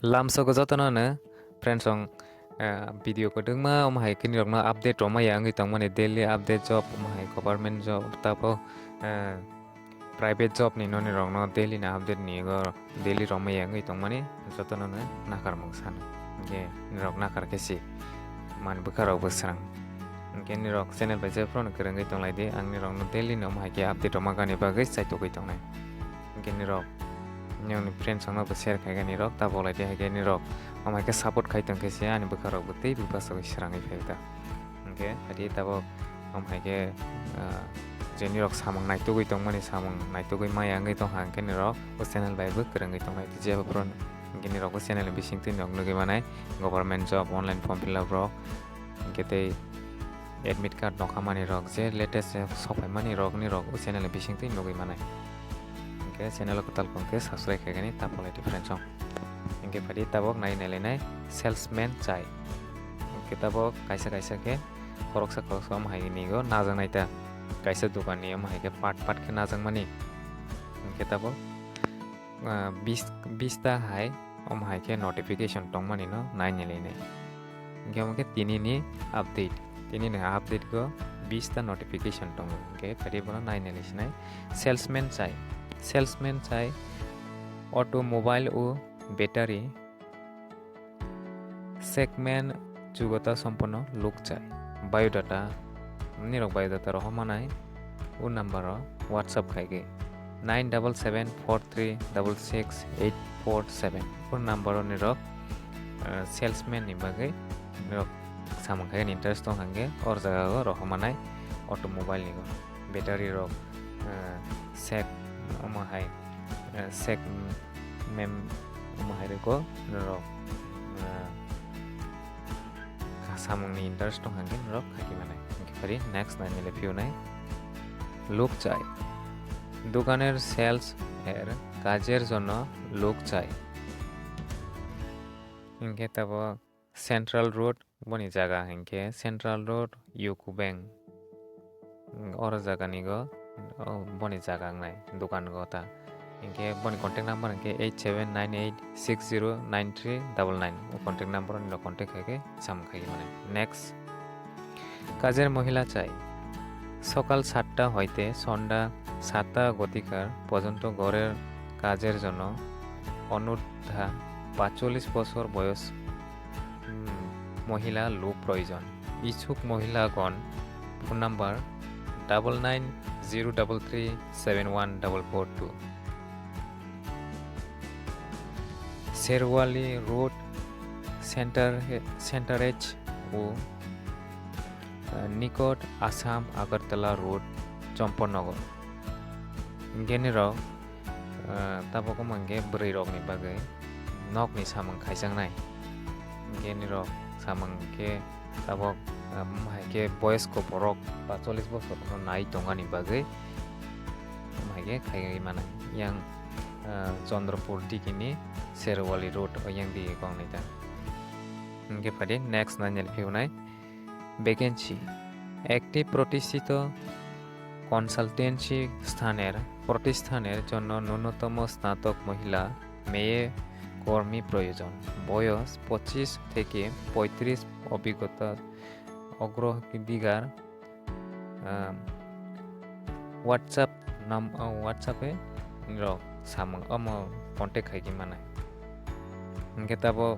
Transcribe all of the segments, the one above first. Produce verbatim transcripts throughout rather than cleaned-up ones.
Lamsogo jotono no friends song, eh, video kwdwkma omo hai khe nirokno update rwmaya wngwi tongmani, daily update job omo hai government job tabo, eh, private job ni no nirokno daily ni update ni go daily rwmaya wngwi tongmani jotono no nakarmung sano. Hwnkhe nirok nakar khe si man bwkha rok bo srang. Hwnkhe nirok channel bai je phano kwrwngwi tonglai di, ang nirokno daily no omo hai khe update rwma gani bagwi chaitugwi tongnai. Hwnkhe nirok nini friends rokno bo share khaigani rok, tabok lai di hai khe nirok omo hai khe support khai tong khe se ani bwkha rok bo tei bwkha sogwi srangwi phai ta. Hwnkhe phaidi tabok omo hai khe, ah, je nirok samung naitugwi tongmani, samung naitugwi maya wngwi tongkha, hwnkhe nirok o channel bai bo kwrwngwi tongnai tei jeba phuru hwnkhe nirok o channel ni bisingtwi nok nugwi manai government job, online form fill up rok, hwnkhe tei admit card nokha manwi rok, je latest sokphaimani rok nirok o channel ni bisingtwi nugwi manai. Hwnkhe channel o kwtal kong khe subscribe khaigani, tapolai di friends song. Hwnkhe phaidi tabok nai nailainai salesman chai. Hwnkhe tabok kaisa kaisa khe khoroksa khoroksa omo hai ni go najaknai ta. Kaisa dokan ni omo hai khe part part khe najakmani. Hwnkhe tabok, ah, bis, bis ta hai omo hai khe notification tongmani no nai nailainai. Hwnkhe omo khe tini ni update. Tini ni update go bis ta notification tongo. Hwnkhe phaidi bono nai nailaisinai. Salesman chai. Salesman chai automobile o battery segment jugota sompono luk chai. Biodata, nirok biodata rohormanai o number o WhatsApp khaigwi nine double seven four three double six eight four seven. O number o nirok, eh, salesman ni bagwi nirok samung khaigani interest tong hwnkhe or jaga o rohormanai automobile ni battery rok, eh, sek omo hai, eh, sek mem omo hai rwgo norok, eh, samung ni interest tong hwnkhe norok khaiki manai. Hwnkhe phari next nai nile phiyunai luk chai. দোকানের সেলস এর কাজের জন্য লোক চাই। Hwnkhe tabok Central Road boni jaga hwnkhe Central Road, Yuko Bank. Oro jaga ni go, o boni jaga wngnai dokan go ta. Hwnkhe boni contact number hwnkhe eight seven nine eight six zero nine three double nine. O contact number o nino contact khai khe samung khai mane. Next, কাজের মহিলা চাই। সকাল সাতটা হইতে সন্ধ্যা সাতটা ঘটিকার পর্যন্ত ঘরের কাজের জন্য অনূর্ধ্বা পাঁচচল্লিশ বছর বয়স, উম, মহিলা লোক প্রয়োজন। ইচ্ছুক মহিলাগণ phone number double nine zero double three seven one double four two. Serwali Road, Center, Center H O, uh, নিকট আসাম আগরতলা রোড, Champaknagar. Hwnkhe nirok, uh, tabok wngkha hwnkhe bwrwi rokni bagwi nokni samung khaijaknai. Hwnkhe nirok samung khe tabok, um, hai khe boyosko borok ba chollish bosor no nai tongani bagwi, um, hai khe khaiwi mano. Yang, uh, Chandrapur digini Serwali Road o yang dige kok nai ta. Hwnkhe phadi next nai nel phiyunai vacancy. একটি প্রতিষ্ঠিত কনসালটেন্সি স্থানের প্রতিষ্ঠানের জন্য ন্যূনতম স্নাতক মহিলা মেয়ে কর্মী প্রয়োজন। বয়স পঁচিশ থেকে পঁয়ত্রিশ, অভিজ্ঞতা অগ্রাধিকার, আম, WhatsApp nam-, o, WhatsApp-e nirok samung omo contact khaigwi manai. Hwnkhe tabok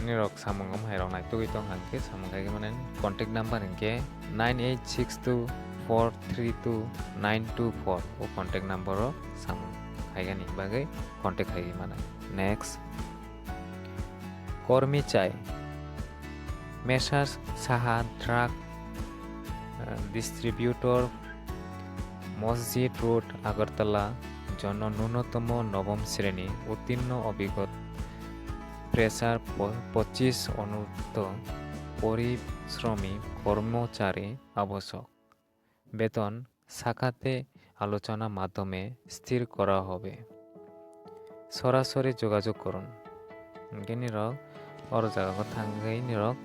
nirok samung omo hai rok naitugwi tong hwnkhe samung khaigwi manai contact number hwnkhe nine eight six two four three two nine two four. O contact number o samung khaigani bagwi contact khaigwi manai. Next, কর্মী চাই। মেসার্স সাহা ড্রাগ, আহ, ডিস্ট্রিবিউটর, মসজিদ রোড, আগরতলা, জন্য ন্যূনতম নবম শ্রেণী উত্তীর্ণ অভিজ্ঞ ফ্রেশার প-, পঁচিশ অনূর্ধ্ব পরিশ্রমী কর্মচারী আবশ্যক। বেতন সাক্ষাতে আলোচনা মাধ্যমে স্থির করা হবে। সরাসরি যোগাযোগ করুন। Hwnkhe nirok oro jaga o thangwi nirok,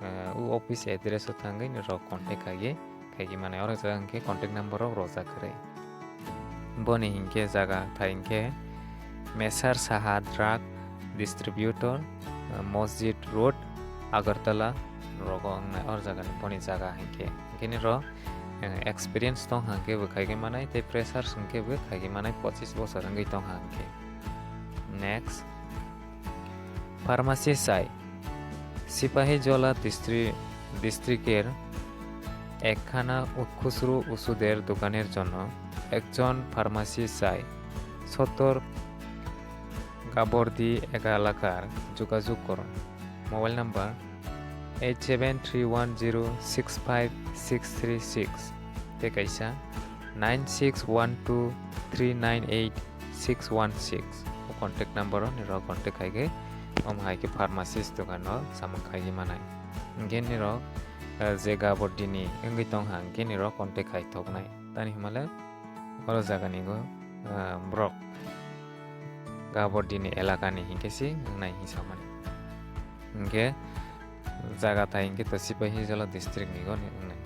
eh, o office address o thangwi nirok contact khaigwi, khaigwi mano. Oro jaga hwnkhe contact number rok rojak kwrwi. Boni hwnkhe jaga thai hwnkhe Mesar Saha Drug Distributor, uh, Masjid Road, Agartala rogo wngnai or jagani boni jaga hinkhe. Hinkhe nirok, uh, experience tong hinkhe bo khaigwi manai tei freshers hinkhe bo khaigwi manai pochis bosor wngwi tong hinkhe. Next, pharmacy chai. Sipahijola distri-, districter ekkhana u-, খুচরো ওষুধের দোকানের জন্য একজন ফার্মাসি চাই। সত্তর গাবর্দি এলাকার যোগাযোগ করুন। Mobile number eight seven three one zero six five six three six, tei kaisa nine six one two three nine eight six one six. O contact number o nirok contact khaigwi omo hai khe pharmacist dogano samung khaigwi manai. Hinkhe nirok, eh, je gabordini wngwi tongkha hinkhe nirok contact khai thoknai. Tani hwnmale oro jagani go, eh, borok gabordini elakani hinkhe se wngnai hinwi samani. Hinkhe jaga thai hinkhe to Sipahijola district ni go ni wngnai.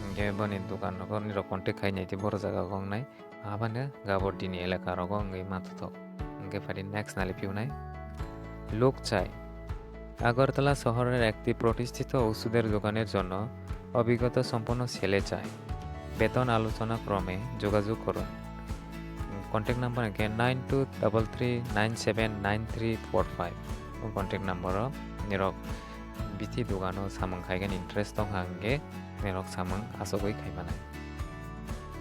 Hinkhe boni dogan rogo nirok contact khai nai tei boro jaga go wngnai. Abano gabordini elaka rogo wngwi manthothok. Hinkhe phaidi next nali phiyunai. লোক চাই। আগরতলা শহরের একটি প্রতিষ্ঠিত ওষুধের দোকানের জন্য অভিজ্ঞতা সম্পন্ন ছেলে চাই। বেতন আলোচনা ক্রমে যোগাযোগ করুন। Contact number hinkhe nine two double three nine seven nine three four five. O contact number o nirok bithi dogano samung khaigani interest tongkha hinkhe nirok samung asogwi khaimanai.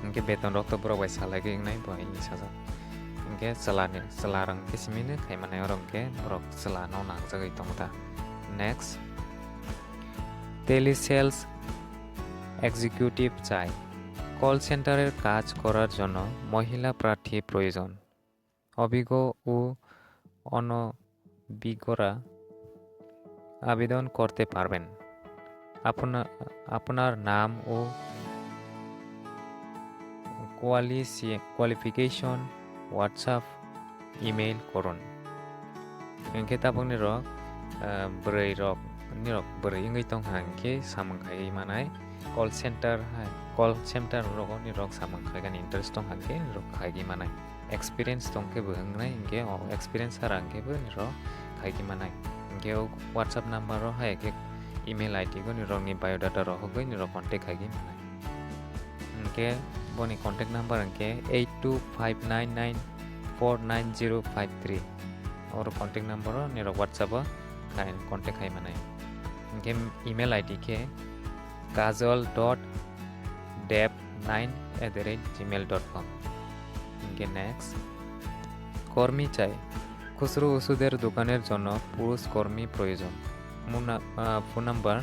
Hinkhe beton rok to borok bai salai khe wngnai bo hinwi sajak. Hinkhe chwla ni, chwla rang khe simi no khai mani oro hinkhe borok chwla no nangjagwi tongkha. Next, telesales executive chai. Call সেন্টারের কাজ করার জন্য মহিলা প্রার্থী প্রয়োজন। অভিজ্ঞ ও অনভিজ্ঞরা আবেদন করতে পারবেন। আপনা-, আপনার নাম ও কোয়ালিসি-, কোয়ালিফিকেশন WhatsApp ইমেইল করুন। Hinkhe tabuk nirok, ah, bwrwi rok, nirok bwrwi wngwi tongkha hinkhe samung khaiwi manai. Call center hai, call center rogo nirok samung khaigani interest tongkha hinkhe nirok khaigwi manai. Experience tongkhe bo wngnai hinkhe o experience hara hinkhe bo nirok khaigwi manai. Hinkhe o WhatsApp number o hai khe email I D go nirokni biodata rohogwi nirok contact khaigwi manai. Hinkhe boni contact number hinkhe eight two five nine nine four nine zero five three. Oro contact number o nirok WhatsApp o khai, contact khai manai. Hinkhe email I D khe kajol dot dev nine at the rate gmail dot com. Hinkhe next, কর্মী চাই। খুচরো ওষুধের দোকানের জন্য পুরুষ কর্মী প্রয়োজন। Mo-, ah, phone number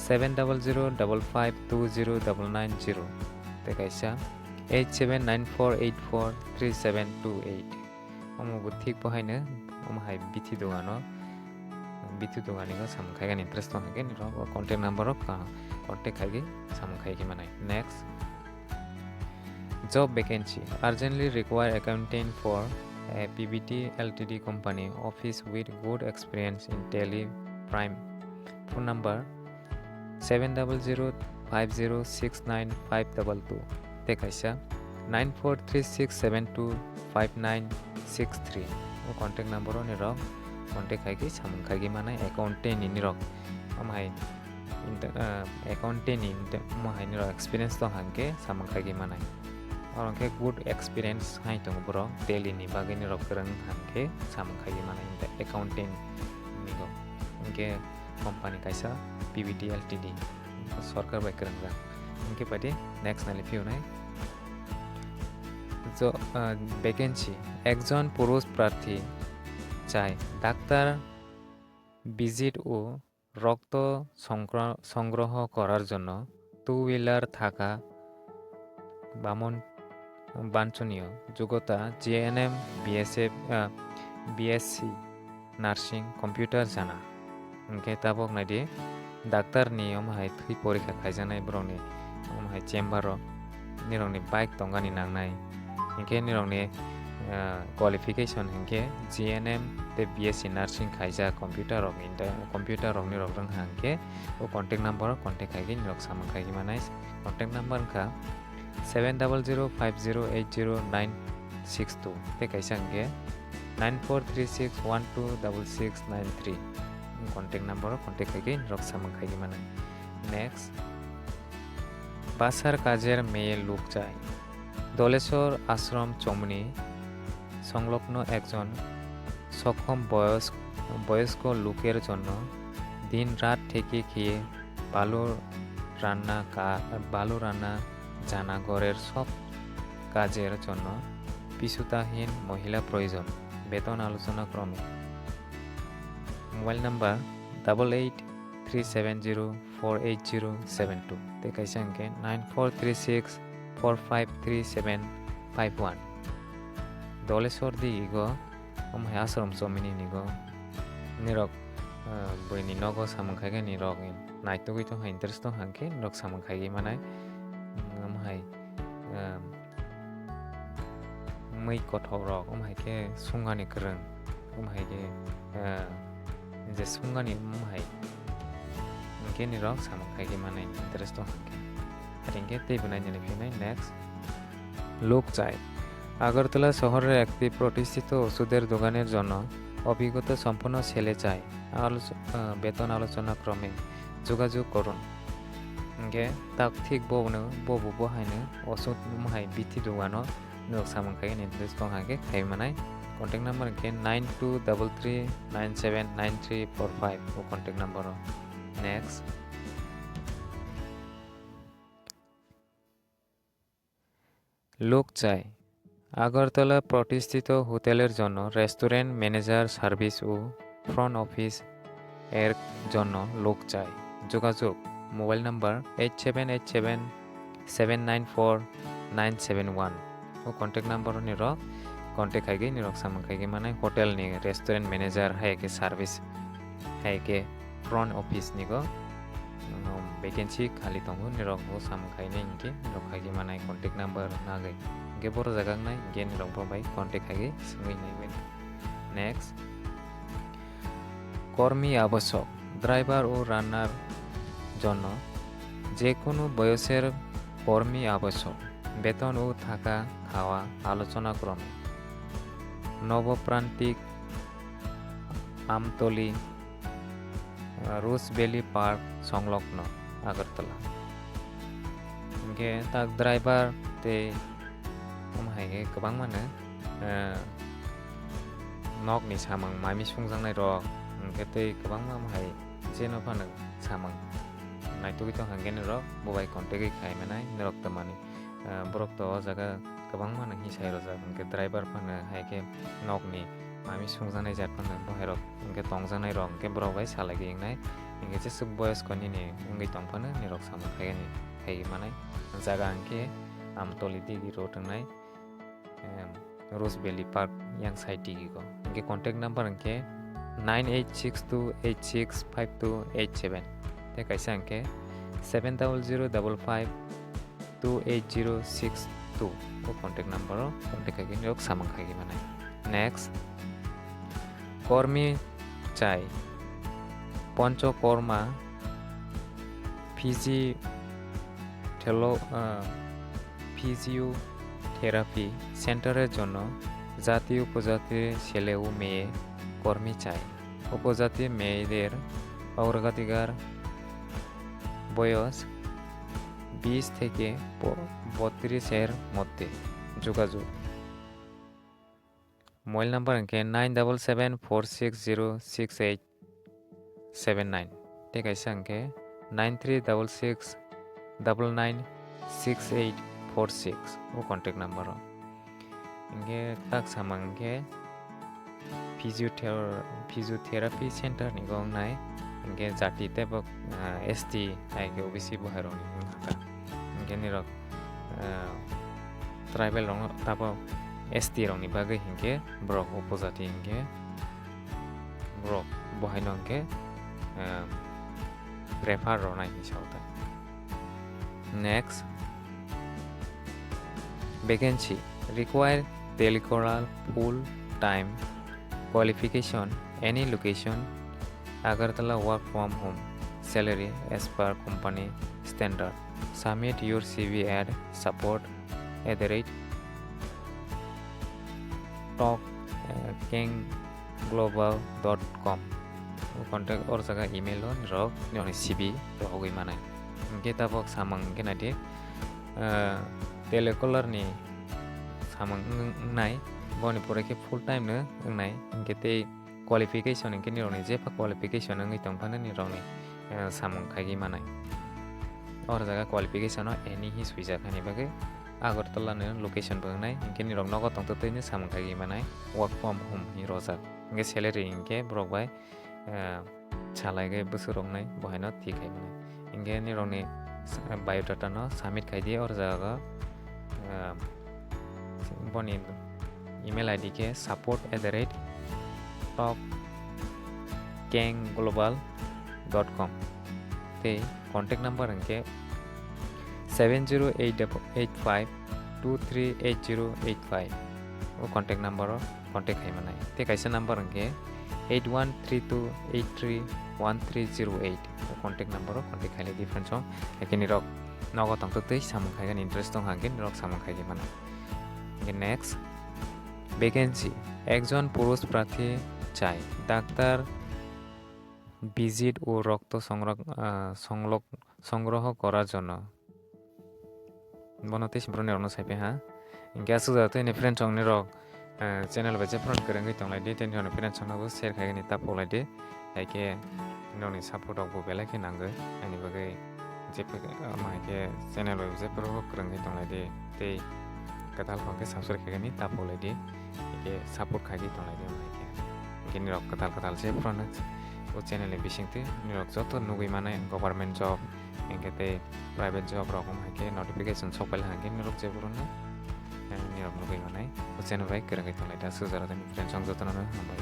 seven double zero double five two zero double nine zero, tei kaisa eight seven nine four eight four three seven two eight. Omo bo thik bo haino, omo hai bithi dogano, bithi dogani go samung khaigani interest tong hinkhe nirok o contact number o ka-, contact khaigwi samung khaigwi manai. Next, job vacancy. Urgently require accountant for a P V T L T D company office with good experience in Tally Prime. Phone number seven double zero five zero six nine five double two, tei kaisa nine four three six seven two five nine six three. O contact number o nirok contact khaigwi samung khaigwi manai accountant ni nirok. Omo hai inter-, ah, accountant ni inter-, omo hai nirok experience tong hinkhe samung khaigwi manai. Oro hinkhe good experience hai tongo borok, Tally ni bagwi nirok kwrwng hinkhe samung khaigwi manai hinkhe accountant ni go. Hinkhe company kaisa P V T L T D, sorkar bai kwrwngjak. Hinkhe phaidi next nali phiyunai. Jo-, ah, vacancy, একজন পুরুষ প্রার্থী চাই doctor visit ও রক্ত সংক্র-, সংগ্রহ করার জন্য two wheeler থাকা বামন-, বাঞ্ছনীয়। যোগ্যতা জিএনএম, বিএসএফ, আহ, বিএসসি নার্সিং, কম্পিউটার জানা। Hinkhe tabuk naidi, daktar ni omo hai thwi porikha khaijaknai borokni, omo hai chamber o nirokni bike tongani nangnai. Hinkhe nirokni, ah, qualification hinkhe G N M tei B S C nursing khaijak, computer rok inter-, computer rok nirok rwngkha hinkhe o contact number o contact khaigwi nirok samung khaigwi manai. Contact number wngkha seven double zero five zero eight zero nine six two tei kaisa hinkhe nine four three six one two double six nine three. Contact number o contact khaigwi norok samung khaigwi mano. Next, Basar Kajer Meye Lukchai. Dolesor Ashram Chomni সংলগ্ন একজন সক্ষম বয়স-, বয়স্ক লোকের জন্য দিন রাত ঠেকে খেয়ে বালু রান্না কা-, বালু রান্না জানা ঘরের সব কাজের জন্য পিছুতাহীন মহিলা প্রয়োজন, বেতন আলোচনা ক্রমে। Mobile number double eight three seven zero four eight zero seven two, tei kaisa hwnkhe nine four three six four five three seven five one. Dolesor Digigo, omo hai Ashram Chomni nigo. Nirok, ah, buini nogo samung khaikhe nirok naitugwi tongkha, interest tongkha hwnkhe nirok samung khaigwi manai. Omo hai, ah, mui kothok rok, omo hai khe sungani kwrwng, omo hai khe, ah, je sungani omo hai. Hwnkhe nirok samung khaigwi manai interest tongkha hwnkhe. Hwnkhe teibo nainani phinai next. লোক চাই। আগরতলা শহরের একটি প্রতিষ্ঠিত ওষুধের দোকানের জন্য অভিজ্ঞতা সম্পন্ন ছেলে চাই। আলোচ-, আহ, বেতন আলোচনা ক্রমে যোগাযোগ করুন। Hwnkhe tak thik bono, bobo bo haino osuk mohai bithi dogano nwk samung khaigani interest tong hwnkhe khai manai. Contact number hwnkhe nine two double three nine seven nine three four five o contact number o. Next. লোক চাই। আগরতলা প্রতিষ্ঠিত হোটেলের জন্য restaurant manager service ও front office এর জন্য লোক চাই। যোগাযোগ, mobile number eight seven eight seven seven nine four nine seven one. O contact number ni rok contact khaigwi nirok samung khaigwi manai hotel ni restaurant manager hai khe service hai khe front office ni go, um, vacancy khali tongo, nirok bo samung khainai hinkhe nirok khaigwi manai contact number nagwi. Hinkhe boro jaga wngnai hinkhe nirok bo bai contact khaigwi swngwi naiwi. Next, কর্মী আবশ্যক। ড্রাইভার ও রান্নার জন্য যে কোনো বয়সের কর্মী আবশ্যক। বেতন ও থাকা খাওয়া আলোচনা ক্রমে। নবপ্রান্তিক, আমতলি, রোজ ভ্যালি পার্ক সংলগ্ন, Agartala. Hingke tak driver tei omo hai khe kwbangma no, eh, nokni samung mami sungjaknai rok, hingke tei kwbangma omo hai jeno phano samung naitugwi tongkha, hingke norok bo bai contact khe khai manai norok twmani. Ah, borok to o jaga kwbangma no hisai rojak, hingke driver phano hai khe nokni mami sungjaknai jat phano bohairok hingke tongjaknai rok hingke borok bai salai khe wngnai, hingke jeswk boyosko nini wngwi tong phano nirok samung khaigani khai manai. Jaga hingke Amtoli digi road wngnai, em, Rose Valley Park yang side digi go. Hingke contact number hingke nine eight six two eight six five two eight seven. Tei kaisa hingke seven double zero double five two eight zero six two o contact number o contact khaigwi nirok samung khaigwi manai. Next, কর্মী চাই। পঞ্চকর্মা ফিজিওথেলো-, আহ, ফিজিওথেরাপি সেন্টারের জন্য জাতি উপজাতি ছেলে ও মেয়ে কর্মী চাই। উপজাতি মেয়েদের অগ্রাধিকার বয়স বিশ থেকে প-, বত্রিশের মধ্যে যোগাযোগ। Mobile number hingke nine double seven four six zero six eight seven nine. Tei kaisa hingke nine three double six double nine six eight four six o contact number o. Hingke tak samung hingke physiother-, physiotherapy center ni go wngnai. Hingke jati tei bo, ah, S T hai khe O B C bo hai rok ni wngkha. Hingke nirok, ah, tribal rok no tabo S T rok ni bagwi hingke borok upojati hingke borok bo hai no hingke, ah, prefer rwnai hinwi sa o ta. Next, vacancy require telecoral full time qualification, any location, Agartala work from home, salary as per company standard. Submit your C V at support at the rate talk kengglobal dot com. O contact or jaga email o nirok nirokni C V rohogwi manai. Hingke tabok samung hingke naidi, eh, telecaller ni samung wng-, wngnai, boni pore khe full time no wngnai, hingke tei qualification hingke nirokni jepha qualification wngwi tongphano nirokni, eh, samung khaigwi manai. Or jaga qualification o any hi swijak hani bagwi Agartala ni location bo wngnai, hingke nirok nogo tongtwtwi ni samung khaigwi manai, work from home hi rojak. Hingke salary hingke borok bai, eh, salai gai bwswk rok nai bo haino thik khai mano. Hingke nirokni s-, biodata no submit khai di or jaga, eh, boni email I D khe support at the rate talk keng global dot com tei contact number hingke seven zero eight eight five two three eight zero eight five. O contact number o contact khai manai. Tei kaisa number hingke eight one three two eight three one three zero eight. O contact number o contact khai lai di friends song. Hake nirok nogo tongtwtwi samung khai gani interest tong hangke nirok samung khai manai. Hingke next vacancy, ekjon purush prarthi chai, doctor visit o rokto songrok-, ah, songlok-, songroho korar jonno. Bono tei simproni rokno sai ha. Hingke aswk jaga tei ni friend song ni rok, eh, channel bai je phone kwrwngwi tong lai di, tei ni rokni friend song no bo share khai ni ta pok lai di. Hai khe nokni support rok bo belai khe nangwi. Ani bagwi je phe-, ama hai khe channel bai je phuru kwrwngwi tong lai di. Tei kwtal phone khe subscribe khai ni ta pok lai di. Hai khe support khai di tong lai di ama hai khe. Hingke ni rok kwtal kwtal je phuru o channel ni bising twi ni rok joto nugwi manai government job, hingke tei private job rok wng hai khe notification sok pai hangke nirok je borokno, eh, nirok nugwi manai. O channel bai kwrwngwi tong lai da, sujaro tei friends song jotono no hambai.